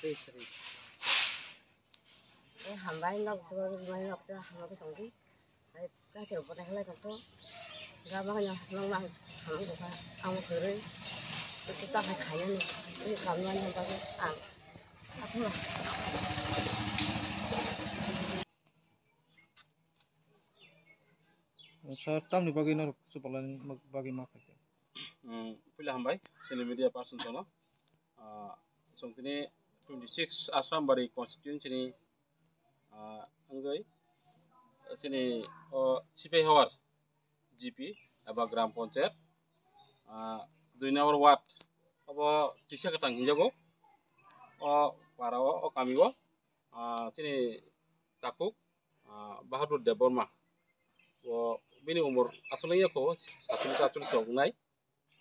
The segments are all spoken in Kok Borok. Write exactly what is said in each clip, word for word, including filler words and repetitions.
Eh, hambai nok suwak mai nok ta hambai tong di. Ai ka te bo ta halai tong to. Ga ma nya nok ma hambai ko ka ang khore. Ko ta ha khaya ni. Ni kam na ni ba ang. Asma. Sir, tamni bagwi norok chupalani bagwi ma khaikha? Hmm, puila hambai, chini media person jono. Ah, chwng tini twenty six Asrambari constituency ni, ah, wngwi chini o Sipaihawar G P eba Gram Panchayat, ah, dui number ward obo Tisa Kwthang hinjago. O para o, o kami o, ah, chini takhuk, ah, Bahadur Debbarma. O bini umor aswk wngya kho, sathini ta chwlwi tongnai.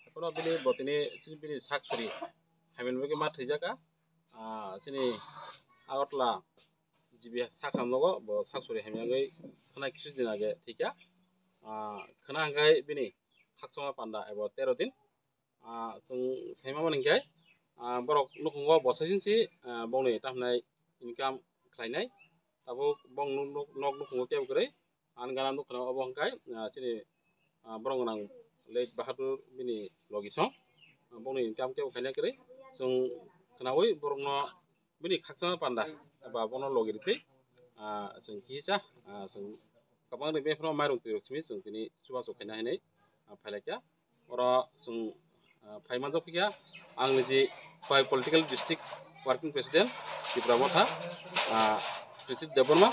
Ekheno bini bo tini chini bini sak suri hamya ni bagwi ma thwijak kha. Ah, chini Agartala G B sak hamjago, bo sak suri hamya wngwi khwna kisu din age thwikha. Ah, khwna hwnkhe bini khakchangma panda ebo tero din. Ah, chwng saima mani hwnkhe, ah, borok nukhungo bo saichung si, ah, bongni tamhinai income khlainai. Tabuk bong nuk, nuk, nok nukhungo kebo kwrwi. Ani gana nuk khna obo hwnkhe, ah, chini, ah, borok gwnang late Bahadur bini logi song. Ah, bongni income kebo khaina kwrwi. Chwng khnaui borokno bini khakchangma panda eba bono logi rwtwi, ah, chwng kisa, ah, chwng kwbangni befro mairung twirok simi chwng tini chubachu khaina hinwi, ah, phailaikha. Oro chwng, ah, phai manjak phikha ang niji Khowai Political District Working President Tipra Motha, ah, Ritip Debbarma,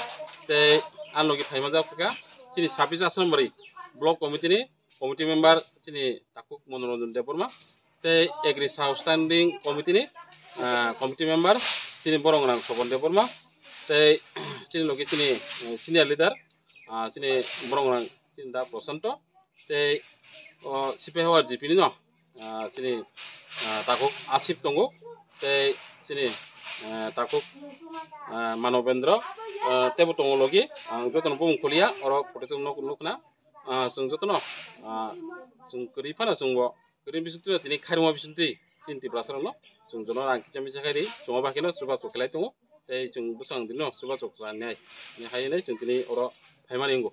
tei ani logi phai manjak phikha chini sabis Asrambari Block Committee ni Committee Member chini takhuk Monoranjan Debbarma, tei Agri Sub Standing Committee ni, ah, Committee Member chini borok gwnang Sobon Debbarma, tei chini logi chini, eh, senior leader, ah, chini borok gwnang chini da Prosanto, tei o Sipaihawar G P ni no, ah, chini, ah, takhuk Asif tongo, tei chini, ah, takhuk, ah, Manobendra, ah, teibo tongo logi. Ang jotono bumung kholiya, oro photo chwng nuk, nukna, ah, chwng jotono, ah, chwng kwrwi phano chwngbo kwrwi bisingtwi tini khairokma bisingtwi chini Tiprasarokno chwng jotono rang kisa misa khairi, chwngma bakheno chubachu khlai tongo, tei chwng bwskango dino chubachu khlainai, hai hinwi chwng tini oro phaimani wngo.